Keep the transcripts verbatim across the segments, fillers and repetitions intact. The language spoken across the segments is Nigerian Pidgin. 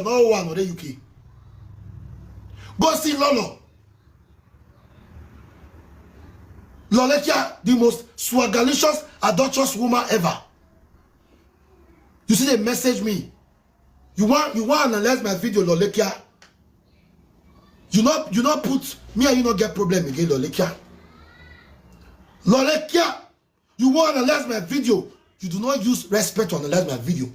no one or U K. Go see Lolo. Lolekia, the most swagalicious, adulterous woman ever. You see, they message me. You want you want to analyze my video, Lolekia. You not you not put me and you not get problem again, Lolekia. Lolekia, you want to analyze my video. You do not use respect to analyze my video.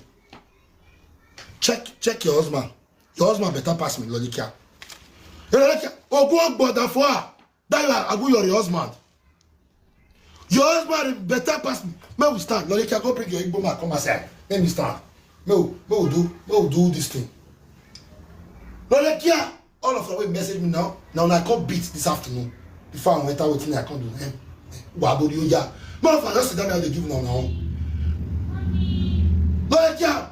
Check check your husband. Your husband better pass me, Lolekia. Hey, Lolekia, Ogun Ogbodafua. That you are Agu, your husband. Your husband better pass me. May we stand. Lolekia, go bring your Igbo man, come outside. Let me stand. May we, may we do, may we do this thing. Lolekia, all of you will message me now. Now I come beat this afternoon. Before I enter, waiting I come do. Eh? Wabodi oya. None of us sit down there, they give now now. Lolekia.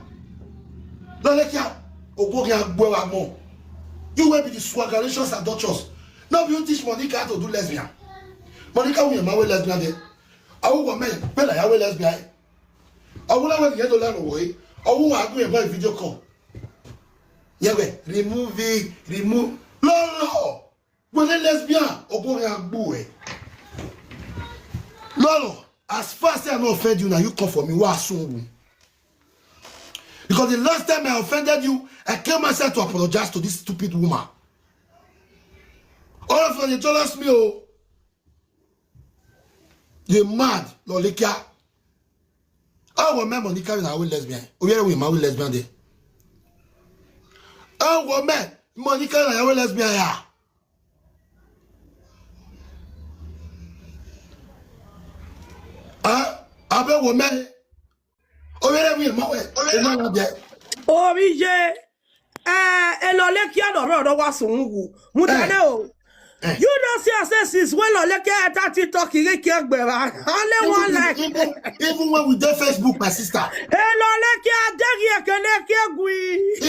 Lolekia. Ogoria Gbuewa mo. You will be the swagalicious adulterous. Now you teach Monica how to do lesbian. Monica will marry lesbian there. I will go men, when I will lesbian. I will have a yellow land away. I will have a video call. Yeah, wait, remove it, remove. No, no. When a lesbian, Ogoria Gbue. No, no. As far as I no offend you, now you come for me. What soon? Because the last time I offended you, I came myself to apologize to this stupid woman. All of you, they jealous me, oh. They mad, Lolekia. Oh, woman, Monica, na we lesbian. Oh, yeah, we ma we lesbian there. Oh, woman, Monica, na we lesbian, yeah. Ah, abe woman. Oh, yeah, we ma we. Oh, yeah, we ma we. Oríṣẹ́ ẹ ẹ lọ lé kí ọ̀nà ọ̀rọ̀ ọ̀rọ̀ wá sùn wù mú tẹ́lẹ̀ o. You know, see, I say since when Lolekia enter TikTok, he get care gbẹ̀rà. Only one like. Even, even when we dey Facebook, my sister. Ẹ lọ lé kí adégi ẹ̀kẹ́ lé kí egwi.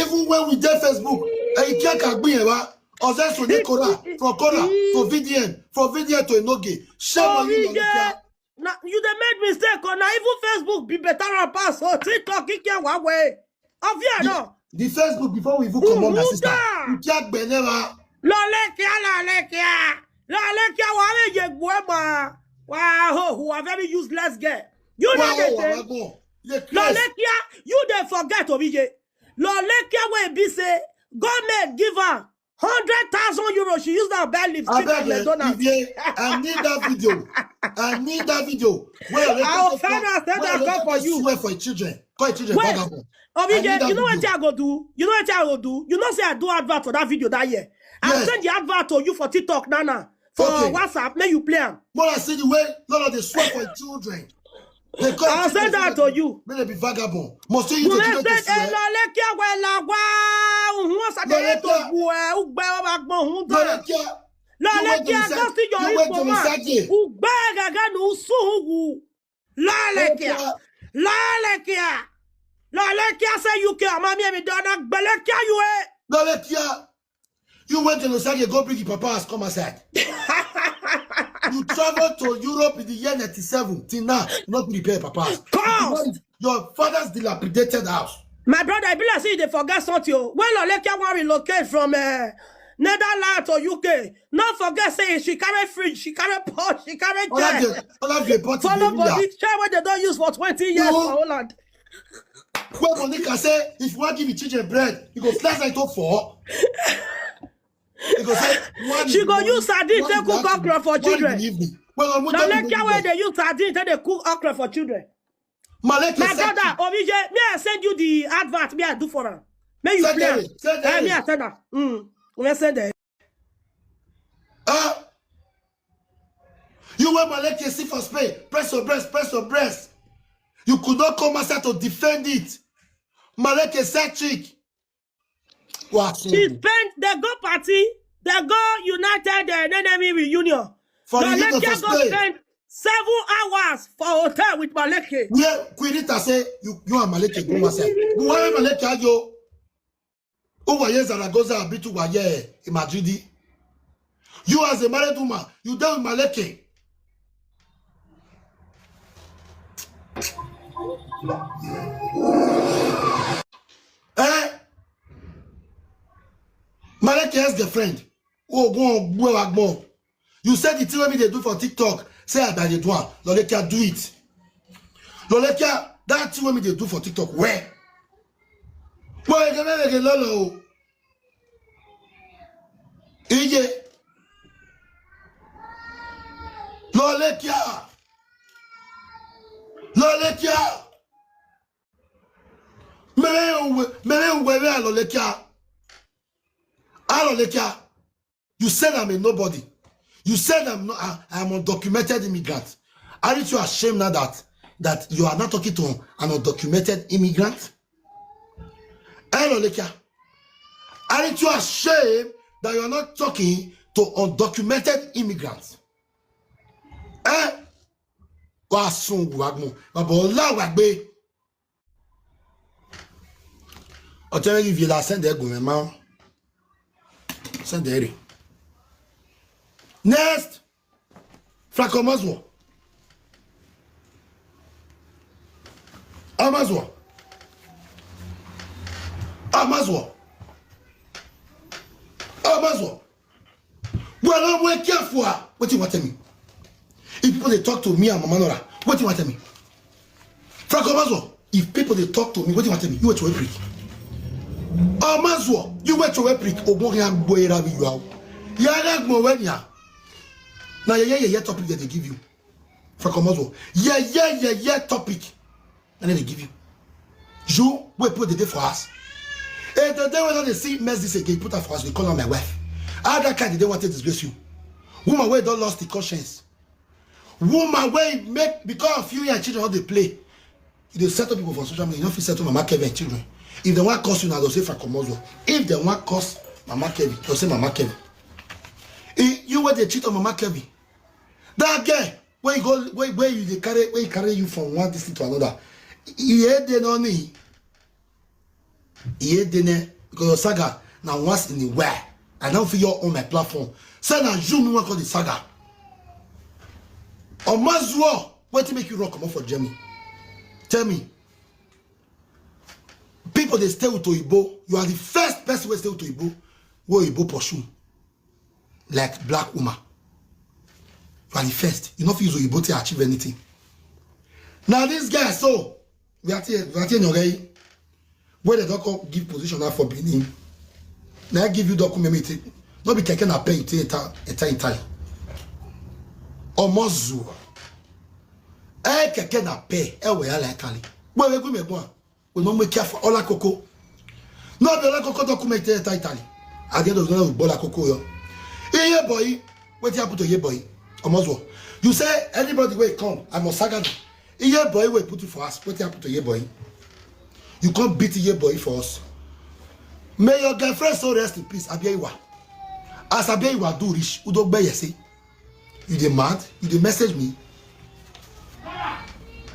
Even when we dey Facebook, and you can't agree, right? Ozeso dey Kora, from Kora to V D N, from V D N to Enoge. Shame on you, Lolekia. Na you dey make mistake o. Na even Facebook be better than pass o. TikTok, he can't one way. Of you, no. The Facebook before we even come on, my sister. Uhuda. You can't be never. Lolekia, Lolekia. Lolekia, wa le ye gbo ma. Wow, who are very useless girl. You know Wow, they wow, say. Wow, wow. You crazy. Lolekia, you dey forget, Obije. Lolekia wey be say government give her hundred thousand euro. She use that buy lipstick at Abeg, eh, McDonald's. Vivian, I need that video. I need that video. Where I will find out, send that come for you. Swear for your children. Call your children Wait, vagabond. Obije, I need that you know what video. I go do? You know what I go do? You know say I do advert for that video that year. I Yes. send the advert to you for TikTok, Nana. For Okay. WhatsApp, make you play am. When I see the way, Lord, they swear for your children. They call I'll your send children that to you. May they be vagabond. Must you You use the may children to say, "Eh, swear? Lolekia, well, la, wa, uhun, sa, de, Lolekia. to, bu, eh, ugbe, wa, gbo, hun, da." Lolekia. You went to Lolekia, Lisa- go see your you went to Igbo man. Lisage. Ugbe, gaga, nu, su, hu, wu. Lolekia. Lolekia. Lolekia say U K, mama, mi, mi, dona, gbelekia, you, eh. Lolekia. You went to Lusage, go bring your papa house, come outside. You traveled to Europe in the year ninety-seven. Till now, not prepare papa house. Come. Your father's dilapidated house. My brother, I be like say you dey forget something o. When Lolekia wan relocate from uh, Netherlands to U K, no forget say she carry fridge, she carry pot, she carry All that chair. the, all that the pot Follow in the body chair wey dem don use for twenty years No. for Holland. When Monica say, if you want give your children bread, you go slice it up for. You go say, one She in go the use morning, sardine one take in the cook okra afternoon, for one in children. The evening. When Omuja Lolekia people wey do dey use sardine take dey cook okra for children. Maleke My said, brother, Obije, me I send you the advert me I do for am. Make you Send play them, am. send them. Eh, me I send am. Mm. We send them. Ah, you were Maleke see for Spain. Press your breast, press your breast. You could not come outside to defend it. Maleke said chick. What? She spend, they go party, they go United uh, enemy reunion. For the Union Lolekia for go Spain. Spend seven hours for hotel with Maleke. Yeah, Queen Rita say you you and Maleke go outside. But why Maleke ayo? Who were here Zaragoza and Bitu were here in Madrid? You as a married woman, you dealt with Maleke. Eh? Maleke ex-girlfriend. Ogun ogbo agbo. You said the thing wey me dey do for TikTok, say I dey do am. Lolekia, do it. Lolekia, that thing wey me dey do for TikTok, where? Where you get lolo? Iye. Lolekia. Lolekia. Mere uwe, mere uwe, mere Lolekia. Lolekia. You said I'm a nobody. You said I'm not, I, I'm undocumented immigrant. Aren't you ashamed now that, that you are not talking to an undocumented immigrant? Lolekia. Aren't you ashamed that you are not talking to undocumented immigrants? Eh? Wa sun gu agmo. Baba ola wa gbe. Otere you vila send e gun ma. Send e re. Next. Franco Maswo. Amazwa. Amazwa. Amazwa. Well, I'm well careful. What you want to me? If people they talk to me and Mama Nora, what you want to me? Franco Amazwa. If people they talk to me, what you want to me? You wait to a prick. Amazwa. You wait to a prick. Ogbon ya gbo era bi you out. Ya na gbo when ya. Now yeah yeah yeah topic that they give you. Franco Amazwa. Yeah yeah yeah yeah topic. And then they give you. You wait put the day for us. And the day when they see mess this again, put her for us. They call her my wife. How that kind they want to disgrace you? Woman where don't lost the conscience. Woman where make because of you and children how they play. You dey settle people for social media. You no fit settle Mama Kevin and children. If they want curse you now, they'll say Franco Amazwa. If they want curse Mama Kevin, they'll say Mama Kevin. Eh, you where they cheat on Mama Kevin. That girl, where you go, where, where you they carry, where you carry you from one district to another. He hate the no need. He hate the ne because your saga now once in a while. I don't feel your on my platform. Say now you me work on the saga. Amazwa, what to make you rock come up for Germany? Tell me. People they stay with Oyibo. You are the first person who stay with Oyibo. Where Oyibo pursue like black woman. You are the first. You no fit use Oyibo to achieve anything. Now this guy so we are here, we are here already. Where the doctor give position now for Benin. Now I give you document. No be keke na pay you take enter enter Italy. Amazwa. Eh keke na pay. Eh we ala Italy. Where we go me go? We no make care for Ola Coco. No be Ola Coco document enter Italy. At the end of the day, we Ola Coco yo. Iye boy, what happen to Iye boy? Amazwa. You say anybody wey come, I must saga them. Iye boy wey put you for us. What happen to Iye boy? You come beat Iye boy for us. May your girlfriend so rest in peace, Abia Iwa. As Abia Iwa do rich, Udo Gbeyese. You dey mad? You dey message me?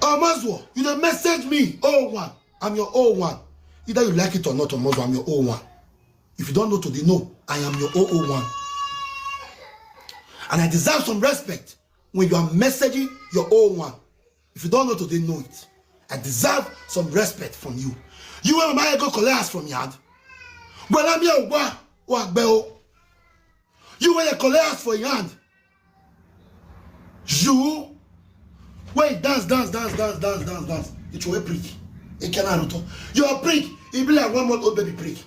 Amazwa, you dey message me? Oh one, I'm your oh one. Either you like it or not, Amazwa, I'm your oh one. If you don't know today, no, I am your oh oh one. And I deserve some respect when you are messaging your oh one. If you don't know today, know it. I deserve some respect from you. You and my go collect house from yard. Well, I'm here. Wa wa bell. You were collect house for your hand. You wait dance dance dance dance dance dance dance. It's your prick. It cannot. Your prick. It be like one month old baby prick.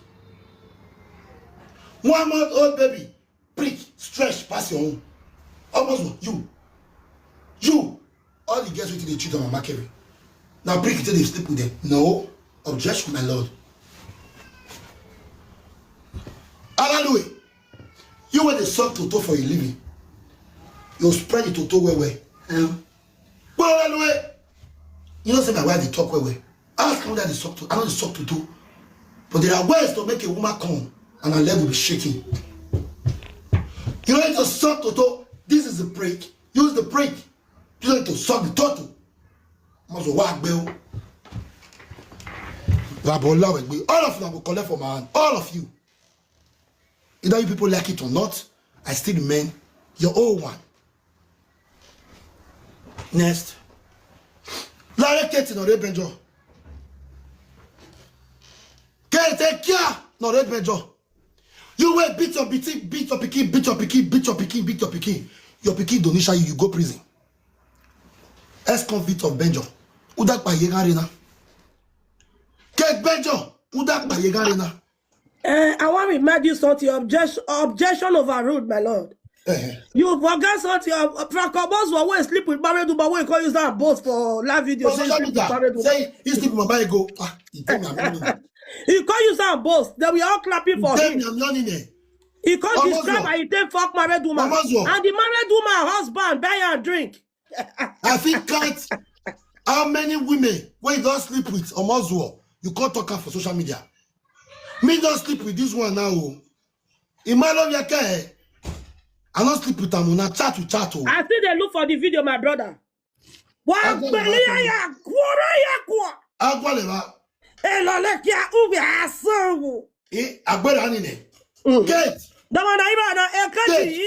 One month old baby prick stretch pass your own. Almost you. You. All the girls wey dey cheat on Mama Kevin. Now prick till they sleep with them. No. Objection, my lord. Hallelujah. You wey dey suck toto for a living. You spread the toto well well. Um, well, hallelujah. You know say my wife dey talk well well. Ask me that they suck to. I know they suck toto. But there are ways to make a woman come and her leg will be shaking. You don't need to suck toto. This is the prick. Use the prick. You don't need to suck the toto. Must walk bell. All of you will collect for my hand. All of you. Either you people like it or not, I still remain your old one. Next. Lare Keti no rebenjo. Kete kia no rebenjo. You wey beat your pikin, beat your pikin, beat your pikin, beat your pikin, beat your pikin. Your pikin don shayo, you go prison. Ex-convict of Benjo. Udakpa Yegarena. Kate Benjo. Udakpa Yegarena. Uh, I want to remind you something. Objection, objection overruled, my lord. Eh, You forgot something. Uh, Frank Obos will always sleep with married woman. Wey call use that boast for live video. For Say social sleep with media, married woman. Say he sleep with my bag go. Ah, he tell me I'm running. He call use that boast. Then we all clapping for Tell him. Me I'm running. Eh. He call Omozuo. Describe and he take fuck married woman. Omozuo. And the married woman husband buy and drink. I fit count how many women wey don sleep with Omozuo. You can't talk am for social media. Me don sleep with this one now. Oh. Imalo Yake. I don't sleep with am. Una chat with chat. Oh. I still dey look for the video, my brother. Wa Agwa gbele leba. Ya ya kworo ya kwa. Agwaleba. Elole kia ube asangu. Eh, agbera nine. Mm. Kate. Dama na iba na ekati.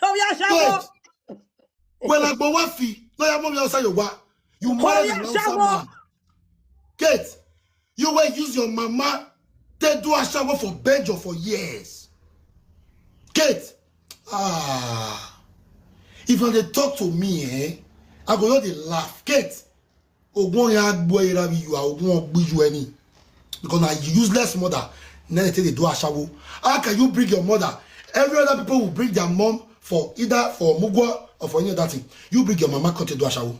Oh ya shawo. Kate. When I go wafi, no ya mommy outside your wa. You married yeah, an outside shawo. Man. Kate, you will use your mama. They do a shower for Benjo for years. Kate, ah, if you dey talk to me, eh, I go just dey laugh. Kate, ogun ya gbo ira bi you are ogun ogbi you any. Because na useless mother. Then they take dey do a shower. How can you bring your mother? Every other people will bring their mom for either for Mugwa or for any other thing. You bring your mama come to do a shower.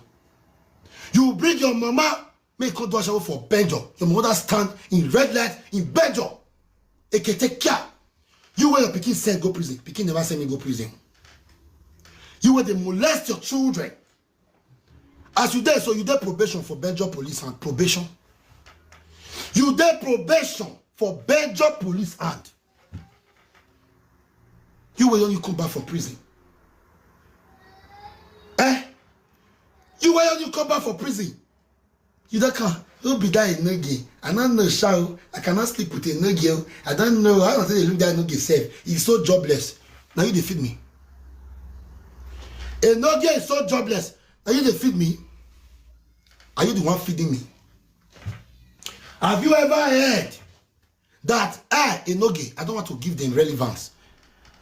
You bring your mama, make come do a shower for Benjo. Your mother stand in red light in Benjo. Eke take care. You where your pikin send go prison. Pikin never send me go prison. You where they molest your children. As you dey, so you dey probation for Benjo police and probation. You dey probation for Benjo police and you will only come back from prison. Eh? You will only come back from prison. You don't come. Who be that Enogie? I don't know show. I cannot sleep with Enogie. I don't know how to look that Enogie safe. He's so jobless. Now you dey feed me. Enogie is so jobless. Now you dey feed me. Are you the one feeding me? Have you ever heard that I, Enogie, I don't want to give them relevance.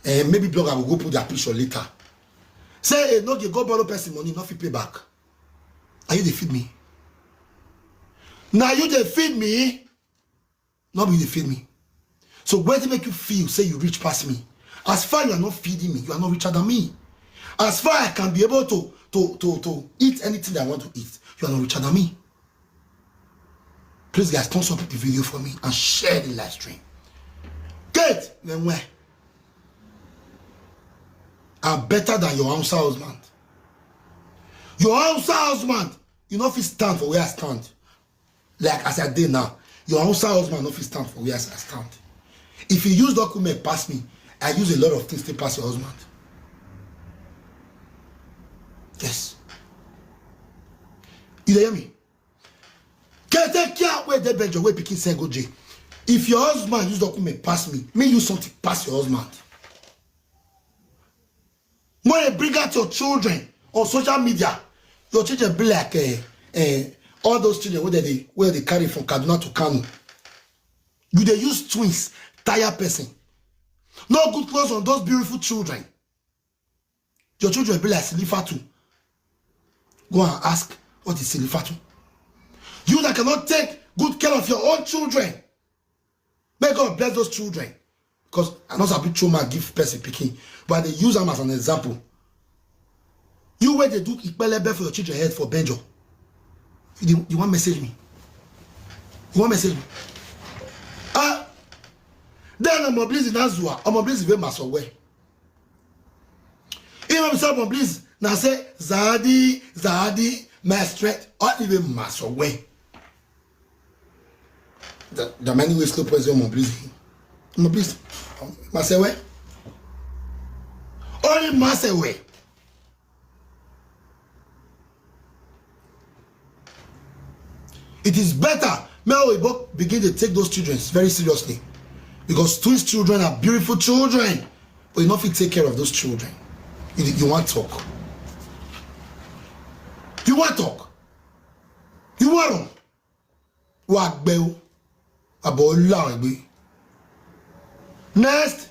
Eh, maybe blogger will go put their picture later. Say Enogie go borrow person money, not fit pay back. Are you dey feed me? Now you dey feed me. Not be dey feed me. So where to make you feel say you rich past me? As far you are not feeding me, you are not richer than me. As far I can be able to to to to eat anything that I want to eat, you are not richer than me. Please, guys, thumbs up the video for me and share the live stream. Kate, then where? I'm better than your Hausa husband. Your Hausa husband, you know, if he stand for where I stand. Like as I did now, your Hausa husband, no fit stand for where I stand. If you use document pass me, I use a lot of things to pass your husband. Yes. You dey hear me? Can take care where they bend your way picking send go jail. If your husband use document pass me, me use something pass your husband. When you bring out your children on social media, your children be like uh, uh, all those children where they where they carry from Kaduna to Kano. You they use twins, tire person. No good clothes on those beautiful children. Your children be like Silifatu. Go and ask what is Silifatu. You that cannot take good care of your own children. May God bless those children. Because I know some people give person picking, but they use them as an example. You where they do ikpelebe for your children head for Benjo. You, you want message me? You want message me? Ah, then I'm obliged in Azua. I'm obliged in Masowe. Even if someone please now say Zadi, Zadi, my strength, or even Masowe. The, the many ways to poison my please. My please. Masewe. Only Masewe. It is better make we both begin to take those children very seriously, because twins children are beautiful children, but you no fit take care of those children. You, you want talk? You want talk? You want them? Wa gbẹ o, àbọ̀ ọlá ẹgbẹ́. Next.